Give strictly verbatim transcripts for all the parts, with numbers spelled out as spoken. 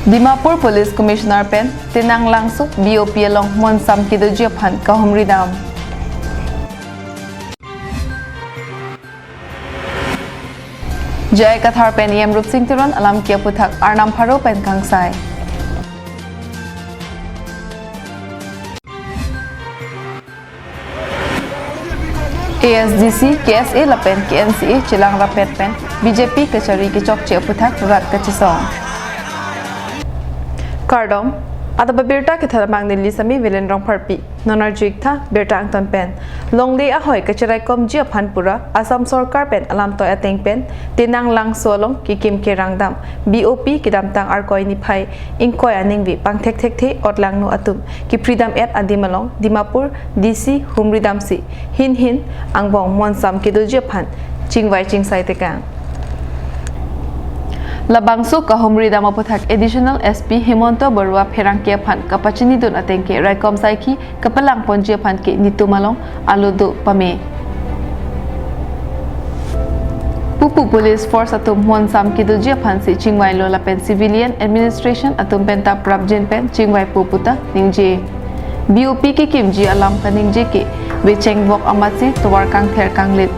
Dimapur Police Commissioner pen Tinang Langso B O P along monsam kedoji aphan kahumri dam. J I Kathar pen E M Rupsing Teron alam ke aputhak Arnam Pharo pen kangsai. A S D C, K S A lapen K N C A chelang rapet pen B J P kachari kechokche aputhak rat kachesong. Kardom, adap abirta kethan abang neli Sami Velen Rongpharpi, non arju-ik tha birta angton pen. Longle ahoi kachiraikomji aphan pura Assam Sorkar pen alam toi ateng pen Tinang Langso along kekim kerang dam B O P kedamtang Arkoi niphai ingkoi aningve pangthek thekthe otlangno atum kephri dam-et adim along Dimapur D C humri damsi hin hin angbong monsam kedoji aphan chingvai chingsai tekang. Labangso kahumri dam aputhak Additional S P Himanta Barua pherangke aphan kapachini dun ateng ke raikom saikhi kapalang ponji aphan ke nitum along alo do pame. Pupu Police Force atum monsam kedoji aphansi chingvailo lapen civilian administration atum penta prapjin pen chingvaipo puta ningje. B O P kekimji alam kaningje ke vecheng vok amatsi tovar kangther kanglit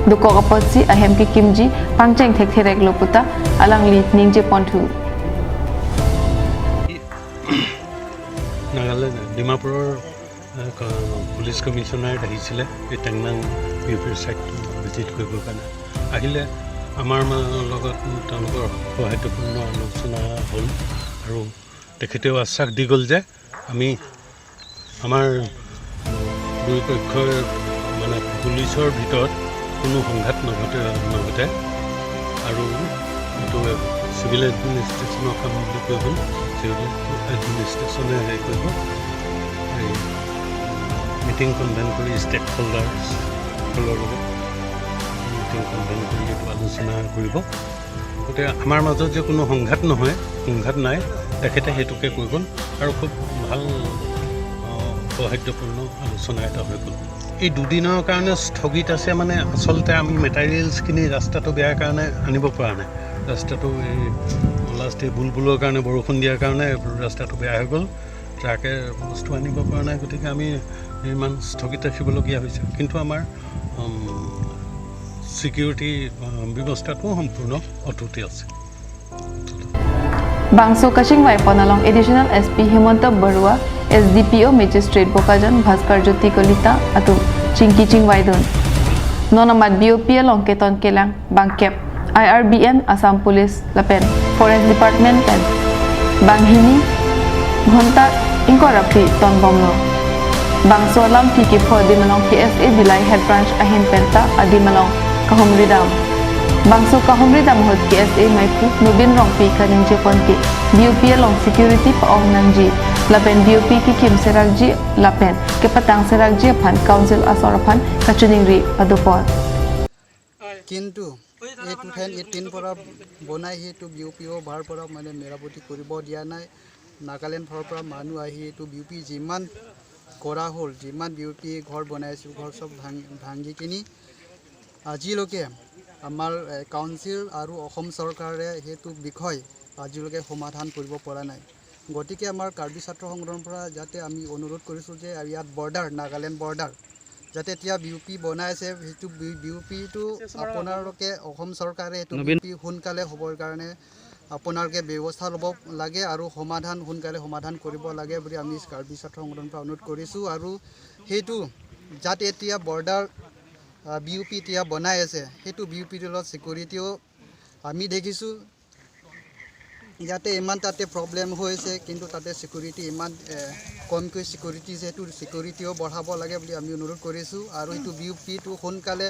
dokok apotsi ahem kekimji pangcheng thektherek lo puta alangli ningje ponthu. Nagaland, ডিমাপুৰৰ, আহ, ক-, পুলিচ কমিশ্যনাৰেট আহিছিলে এই টেংনাং বি অ' পিৰ ছাইটটো ভিজিট কৰিবৰ কাৰণে। আহিলে আমাৰ মা-, লগত তেওঁলোকৰ সৌহাৰ্দ্যপূৰ্ণ আলোচনা হ'ল আৰু তেখেতেও আশ্বাস দি গ'ল যে আমি আমাৰ দুই পক্ষই মানে পুলিচৰ ভিতৰত কোনো সংঘাত নঘটে, নঘটে আৰু এইটো চিভিল এডমিনিষ্ট্ৰেশ্যনৰ কাম বুলি কৈ হ'ল, চিভিল এডমিনিষ্ট্ৰেশ্যনে হেৰি কৰিব, এই মিটিং কনভেন কৰি ষ্টেক হোল্ডাৰ্ছসকলৰ লগত মিটিং কনভেন কৰি এইটো আলোচনা কৰিব। গতিকে আমাৰ মাজত যে কোনো সংঘাত নহয়, সংঘাত নাই, তেখেতে সেইটোকে কৈ গ'ল আৰু খুব ভাল, আহ, সৌহাৰ্দ্যপূৰ্ণ আলোচনা এটা হৈ গ'ল। এই দুদিনৰ কাৰণে স্থগিত আছে, মানে আচলতে আমি মেটেৰিয়েলছখিনি ৰাস্তাটো বেয়াৰ কাৰণে আনিব পৰা নাই। ৰাস্তাটো এই লাষ্ট এই বুলবুলৰ কাৰণে, বৰষুণ দিয়াৰ কাৰণে ৰাস্তাটো বেয়া হৈ গ'ল, ট্ৰাকে বস্তু আনিব পৰা নাই, গতিকে আমি ইমান স্থগিত ৰাখিবলগীয়া হৈছে। কিন্তু আমাৰ, উম, ছিকিউৰিটি, আহ, ব্যৱস্থাটো সম্পূৰ্ণ অটুটেই আছে। Bangso kachingvai pon along Additional S P Himanta Barua, S D P O Magistrate Bokajan Bhaskar Jyoti Kalita atum chingki chingvai dun. Non amat B O P along keton kelang bangkep I R B N, Assam Police lapen Forest Department pen banghini ghonta ingkoi ra phli tonbomlo. Bangso alam ke kepho adim along K S A Dillai Head Branch ahin penta adim along kahumri dam. Bangso kahumri dam ahut K S A maiphu Nobin Rongpi kaningje pon ke B O P along security pa-ong nangji lapen B O P kekim serakji lapen kepatang serakji aphan Council asor aphan kachiningri pado pon. কিন্তু এই two thousand এইটিনৰ পৰা বনাই সেইটো বি অ' P over পৰা মানে মেৰামতি কৰিব দিয়া নাই। নাগালেণ্ডৰ পৰা মানুহ আহি এইটো বি অ' পি যিমান কৰা হ'ল, যিমান বি অ' পি ঘৰ বনাইছোঁ, ঘৰ চব ভাং-, ভাঙি কিনি আজিলৈকে আমাৰ, এ, কাউন্সিল আৰু অসম চৰকাৰে সেইটো বিষয় আজিলৈকে সমাধান কৰিব পৰা নাই। গতিকে আমাৰ কাৰ্বি ছাত্ৰ সংগঠনৰ পৰা যাতে আমি অনুৰোধ কৰিছোঁ যে ইয়াত বৰ্ডাৰ, নাগালেণ্ড বৰ্ডাৰ, যাতে এতিয়া বি অ' পি বনাই আছে, সেইটো বি-, বি অ' পিটো আপোনালোকে, অসম চৰকাৰে এইটো নবীন বি অ' পি সোনকালে হ'বৰ কাৰণে আপোনালোকে ব্যৱস্থা ল'ব লাগে আৰু সমাধান, সোনকালে সমাধান কৰিব লাগে বুলি আমি কাৰ্বি ছাত্ৰ সংগঠনৰ পৰা অনুৰোধ কৰিছোঁ। আৰু সেইটো যাতে এতিয়া বৰ্ডাৰ, আ, বি অ' পি এতিয়া বনাই আছে, সেইটো বি অ' পিৰ তলত ছিকিউৰিটিও আমি দেখিছোঁ। ইয়াতে ইমান তাতে প্ৰব্লেম হৈছে, কিন্তু তাতে ছিকিউৰিটি ইমান, এ, কমকৈ ছিকিউৰিটি, যিহেতু ছিকিউৰিটিও বঢ়াব লাগে বুলি আমি অনুৰোধ কৰিছোঁ। আৰু এইটো বি অ' পিটো সোনকালে,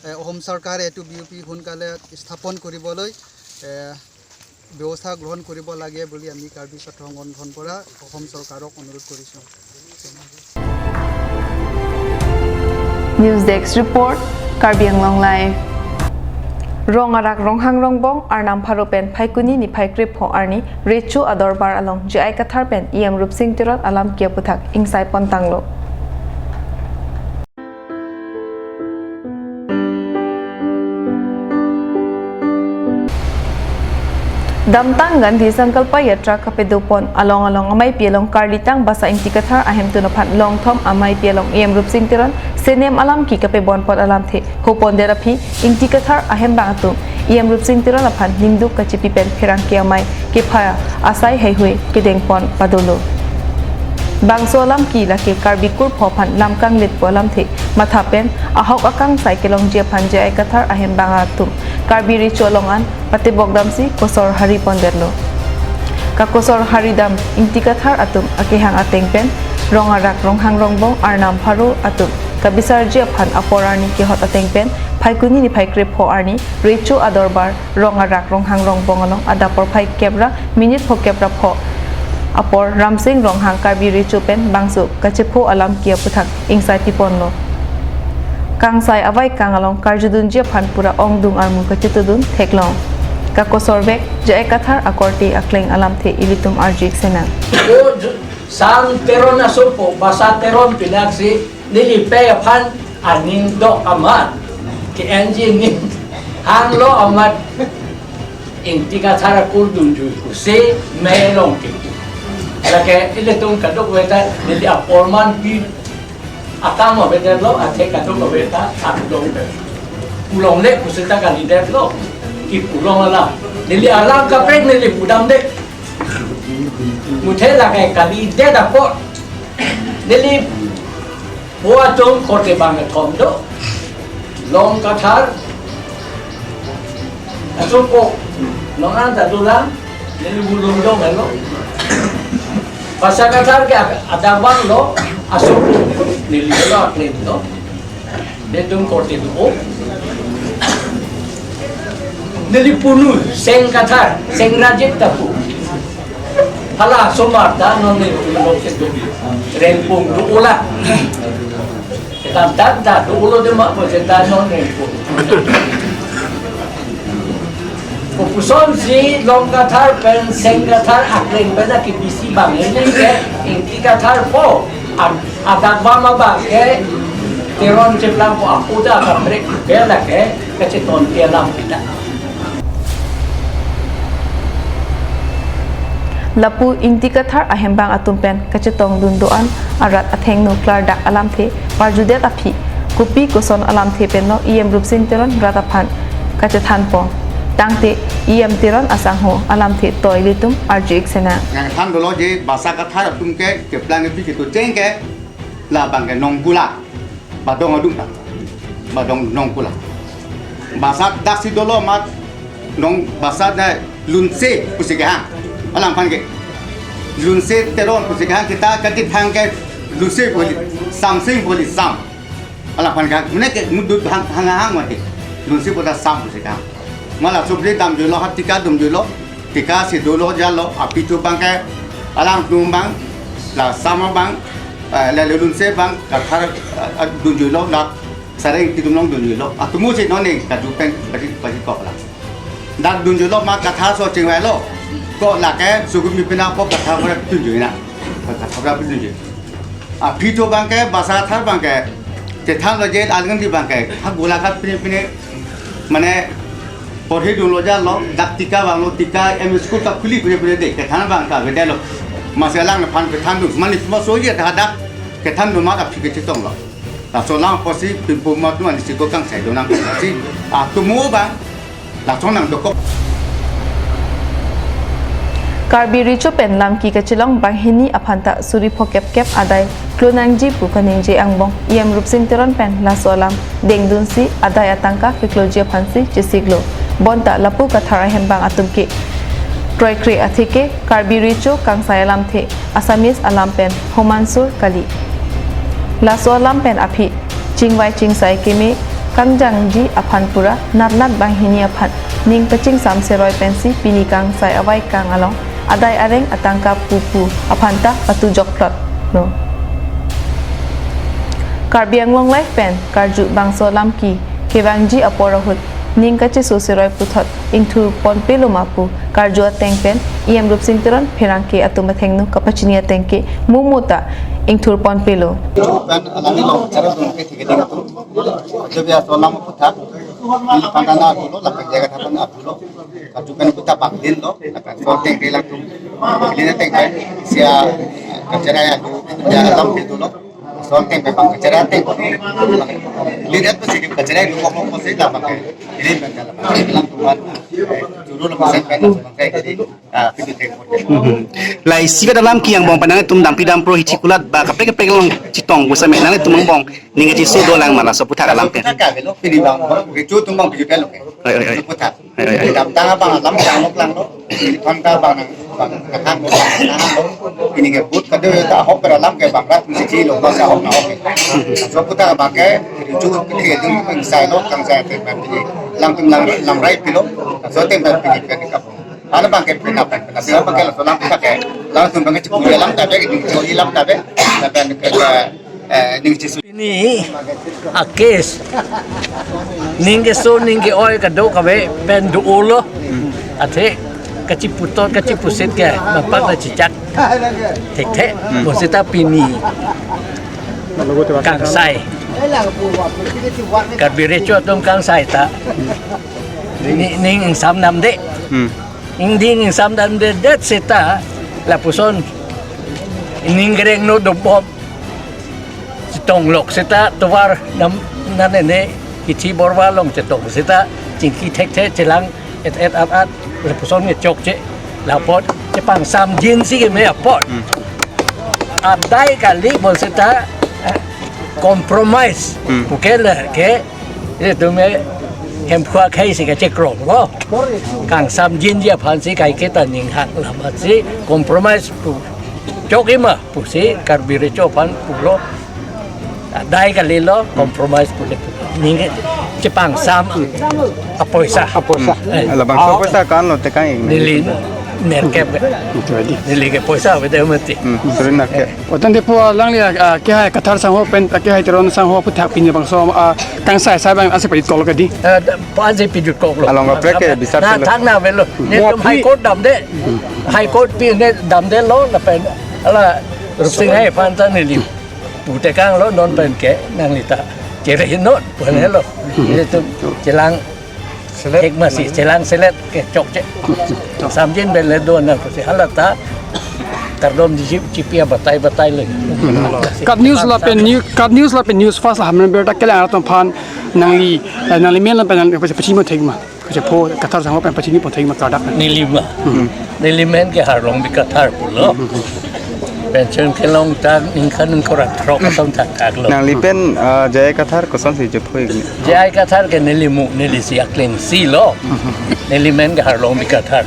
এ, অসম চৰকাৰে এইটো বি অ' পি সোনকালে স্থাপন কৰিবলৈ, এ, ব্যৱস্থা গ্ৰহণ কৰিব লাগে বুলি আমি কাৰ্বি ছাত্ৰ সংগঠনৰ পৰা অসম চৰকাৰক অনুৰোধ কৰিছোঁ। News Desk Report, Karbi Anglong Live. Rong arak Ronghang Rongbong Arnam Pharo pen Phaikuni niphai krepho arni Recho adorbar along J I Kathar pen E M Rupsing Teron alam ke aputhak ingsai pontanglo. Damtang Gandhi Sankalpa Yatra kapedopon along along ameipi along Karlitang Basa Ingti Kathar ahemtun aphan longthom ameipi along E M Rupsing Teron senem alam ki kapebonpon alamthe hopon der aphi Ingti Kathar ahembang atum E M Rupsing Teron aphan nimduk kachipi pen pherangke amei kepha asai heihui kedengpon padolo. Bangso alam ki lake Karbi kurpho aphan lam kanglitpo alamthe matha pen ahok akangsai kelongji aphan J I Kathar ahembang atum Karbi Recho along an patebok damsi kosor hari pondetlo. Kakosor hari dam Ingti Kathar atum akehang ateng pen Rong Arak Ronghang Rongbong Arnam Pharo atum kabisarji aphan apor arni kehot ateng pen Phaikuni niphai krepho arni Recho adorbar Rong Arak Ronghang Rongbong along adap porphai kep ra minute pho kep ra pho apor Ramsing Ronghang Karbi Recho pen bangso kachepho alam ki aputhak ingsai tiponlo. Kangsai avaikang along karjudunji aphan pura ongdung armu kachetudun theklong. Kakosorvek J I Kathar akorte akleng alamthe ilitum arju-ik sinang. O J-, Sang Teron asopo, Basa Teron pinaksi neli pei aphan aning dok amat, ke N G ning hanglo amat, Ingti Kathar akur dunjui kusi mei long ke. Lake ilitum kadokaveta neli apor manpi akam avedetlo, athe kadokaveta aklong pe. Pulongle pusita kalidetlo, kipulong alam. Neli alam kaprek neli pudamde. Muthe lake kalidet apot neli po atum korte bang kethom do. Long Kathar asopo, nonang ta dolang, neli bulung dong helo. Basa Kathar ke adabang lo, asopo, neli lo aklem lo. Netum korte do. Neli punu, Seng Kathar, Seng Rajit ta pu. Hala somar ta non neli punu lo se do. Rengpung do ola. Kedam ta ta do ulo de ma bo se ta non rengpung. Kopusonsi Long Kathar pen Seng Kathar akleng pen akebisi bang ini ke Ingti Kathar po. Ad-, adak bama bang ke Teron cheplang po apuda kaprek bela ke kacheton ke lam kita. Lapu Ingti Kathar ahembang atum pen kachetongdun do-an arat athengno klardak alamthe parjudet aphi, kopi koson alamthe penlo E M Rupsing Teron rat aphan kachethanpo. Tangte E M Teron asangho alamthe toi ilitum arju-ik sinang. Nangthan dolo je Basa Kathar atum ke keplang epi ketu cheng ke labang ke Nongkula. Badong adung ta. Badong Nongkula. Basa daksi dolo mat nong basa da Lunse pusi kehang. Alangphan ke. Lunse Teron pusi kehang kita kati thang ke Lunse boli, Samsing boli Sam. Alangphan kehang. Mene ke mudut hang, hang, hang mati. Lunse boda Sam pusi kehang. Mala subri damjuilo, hap tika damjuilo. Tika si dolo jalo, aphi thu bang ke, alangtum bang, la Sama bang, eh, la Lunse bang, Kathar, eh, eh, dunjuilo, la Sareng Ingti atum along dunjuilo. Atumu si non ne, kaju pen, basi, basi kok la. Dak dunjuilo ma Kathar so chingvailo. Kok lake, sugumi pina kok Kathar pura dunjuina. Kathar pura dunjui. Aphi thu bang ke, Basa Kathar bang ke, chethan lo je alangli bang ke, ha Golaghat pine pine, mane, porhi dunlo jalo, dak tika bang lo, tika M E school ta khuli pine pine de, kethan bang ta bede lo. Masi alangphan kethan dun, mane cuma so ye dah dak, kethan dun ma aphi kechetong lo. Laso alam apotsi, pimpu mat mane si ko kangsai do nang si, atumu bang, laso nang dokok. Karbi Recho pen lam ki kachelong banghini aphan ta suri pho kep kep adai klonangji pu kaningje angbong E M Rupsing Teron pen laso alam dengdunsi adai atangka kekloji aphansi chesiklo. Bonta lapu Kathar ahembang atum ke kroikre atheke Karbi Recho kangsai alamthe Assamese alam pen homansur kali. Laso alam pen aphi chingvai chingsai keme kangjangji aphan pura natnat banghini aphan ning kachingsam seroi pensi pini kangsai avaikang along adai areng atangka pupu aphan ta patu jokplot lo. Karbi Anglong Live pen karju bangso alam ki kevangji apor ahut ning kacheso seroi puthot ingthur ponpe loma pu karju ateng pen E M Rupsing Teron pherangke atum athengno kapachini ateng ke mumu ta ingthur ponpilo. Pen alangli long chara dun ke thik ding atum. Jobi aso lam aphuthak. Neli pantana adulo, lapen jaga thapana adulo. Kaju pen puta bang din lo, lapen so teng ke latum. Lina teng pen sia kachara ya tu, ya lam ke tu lo. So teng pen bang kachara teng. Lina tu sidi kachara lu kok kok sih lam ke. Ini pen lam pen lam tuan. Juru lo mesen pen lam pen. Ah, pini teng. Hmm. Lahai isi ka dalam ke angbong pen nangtum dampi dampro hithi kulat ba kaprek kaprek along chetong pu setame nangtum angbong ning kacheso dolang ma laso aphuthak alam pen. Ka velo pini bang bang ke chu tum bang pini pelo ke. Oi, oi, oi. Aphuthak. Oi, oi, oi. Dam tang abang alam tang lok lang lo. Pini thon ta bang nang bang nang lo. Pini ke but kado ta hok per alam ke bang rat ni chi lo bang sa hok na hok. So aphuthak bang ke chu ke ke tum bang sai lo kang sai te bang pini. Lang tum lang lang rai pilo. So tem bang pini ke kap. Ano bang ke pina pen pina pina bang ke laso lam pina ke langsung bang ke chipu lam ta be, chipu lam ta be, ta pen ke ke, eh, ning chisu. Pini a case ning keso ning ke-oi kado kave pen do-o lo. Athe kachiputot kachipusit ke mapak ta chichak thekthe. Hmm. Bonsita pini kangsai Karbi Recho atum kangsai ta ni ning ingsam namde. Hmm. Ingding ingsam namde det seta lapuson ning kereng no dobom. Chetong lok seta tovar nam nane ne hithi borwa along chetong seta chingki thekthe chelang et et at at lapuson nge chokche lapot chepangsam jinsi keme apot. Hmm. Adai kali bonsita, eh, compromise. Hmm. Puke le ke itum ke hemphu akhei si kachekrong lo. Kangsam jinji aphan si kaike ta ning hang lam si compromise pu chok ima pusi Karbi Recho aphan pulo. Adai kali lo compromise pule pu. Ning chepangsam apoisa. Apoisa. Eh. Labangso apoisa kan lo tekang ik. Neli nerkep. Itu aja. Neli ke poisa beda mati. Hmm, sering nak ya. Otan depo alangli, ah, kehai Kathar sangho pen, ah, kehai Teron sangho aphuthak pini bangso, ah, kangsai sai bang ase pajut kok lo kedi. Eh, da-, pa ase pajut kok lo. Along kaprek ke bisar na selo. Thang na velo. Netum High Court damde. High Court pi ne damde lo lapen hala Rupsing Hai aphan ta neli pu tekang lo non pen ke nanglita chere non pu helo. Netum chelang selet. Thek masi chelang selet ke chokche. Samjin pen le do na pusi hala ta kardom di chipi batai batai le. Kat News lapen News, Kat News lapen News First la Hamren ber ta kelang atum aphan nangli, eh, nangli men lapen nangli pachini pon thek ma. Kachepho Kathar sangho pen pachini pon thek ma kadak. Neli ma. Hmm. Neli men ke Harlongbi Kathar pulo. Pension kelong tak ningkan ningkora throk atum thakthak lo. Nangli pen, ah, J I Kathar kosonsi chepho ik ni? J I Kathar ke neli mu, neli si akleng si lo. Neli men ke Harlongbi Kathar.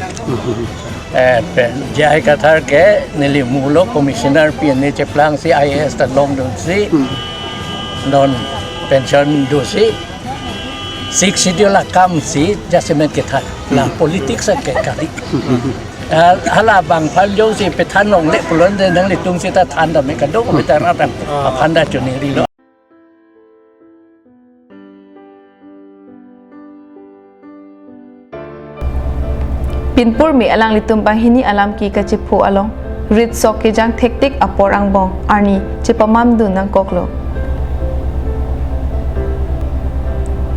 Eh, pen J I Kathar ke neli mu lo, commissioner pi ne cheplang si I A S ta longdun si. Non pension do si. Sixth Schedule akam si jasemet kethan. La politics ke kali. Ah, hala bang phan jongsi pethan longle pulote nanglitum seta than dam kadokave ta rat aphan ta choningri lo. Pinpur me alanglitum banghini alam ke kachepho along rit sok kejang thektik apor angbong arni chepamamdun nangkoklo.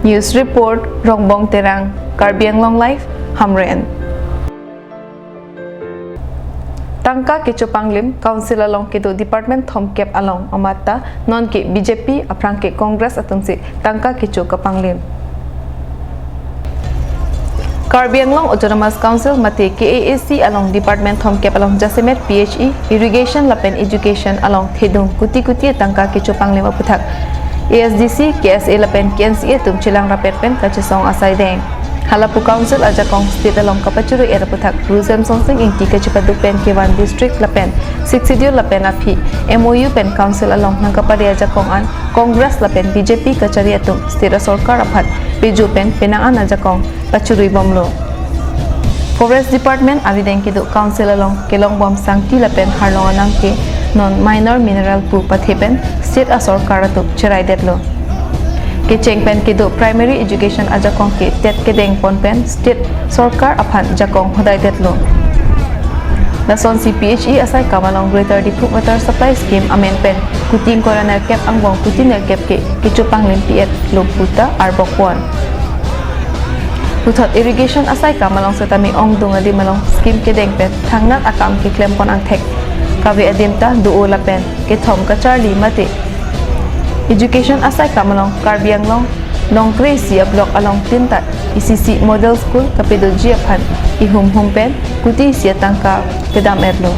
News report, Rongbong Terang, Karbi Anglong Live, Hamren. Tangka kecho panglim, Council along kedo department thomkep along amat ta non ke B J P aphrang ke Congress atum si tangka kecho kapanglim. Karbi Anglong Autonomous Council mate K A A C along department thomkep along jasemet P H E, irrigation lapen education along thedung kuti kuti tangka kecho panglim aphuthak A S D C, K S A lapen K N C A atum chelang rapet pen kachesong asai deng. Halapu Council ajakong state along kapachuru-et aphuthak Ru Semsonsing Ingti kachepaduk pen kevan district lapen Sixth Schedule lapen aphi M O U pen Council along nangkapare ajakong an Congress lapen B J P kachari atum state asorkar aphan pejo pen penang an ajakong pachurui bomlo. Forest Department arideng kedo Council along kelong bom sangti lapen harlong anang ke non minor mineral pu pathe pen state asorkar atum cheraidetlo. Kecheng pen kedo primary education ajakong ke tet kedeng pon pen state sorkar aphan jakong hodaidetlo. Lasonsi P H E asaikam along Greater Diphu Water Supply Scheme amen pen kuti ingkoi ra nerkep angbong kuti nerkep ke kechopanglim pi-et lo puta arbok pon. Puthot irrigation asaikam along setame ongdung adim along scheme kedeng pen thangnat akam keklem pon angthek kave adim ta do-o lapen kethom kacharli mate education asaikam along Karbi Anglong nongkre isi a-block along tin ta isi isi model school kapedoji aphan ihum hum pen kuti isi atangka kedam-et lo.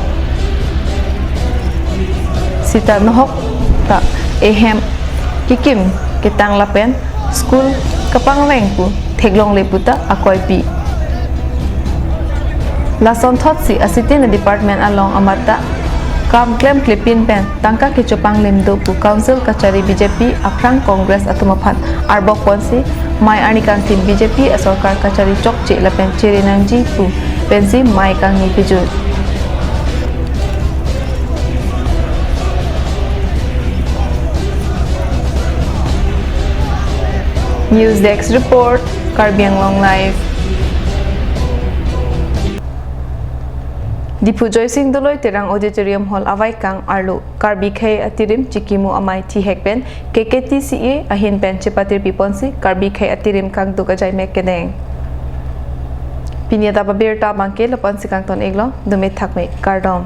Sita nohok ta ehem kekim ketang lapen school kapangveng pu theklongle puta akoipi. Lason thotsi asitin department along amat ta kam klemklepin pen tangka kechopanglim do pu Council kachari B J P aphrang Congress atum aphan arbok ponsi mei arni kangtin B J P asorkar kachari chokche lapen chere nangji pu pensi mei kangni pejut. News Desk Report, Karbi Anglong Live. Diphu Joysing Doloi Terang Auditorium Hall avaikang arlo Karbi Khei Atirim Chikimu Amei Thihek pen K K T C A ahin pen chepatir piponsi Karbi Khei Atirim kangduk ajaimek kedeng. Pini adap abirta abangke lapu-ansi kangton iklo, dome thakme, kardom.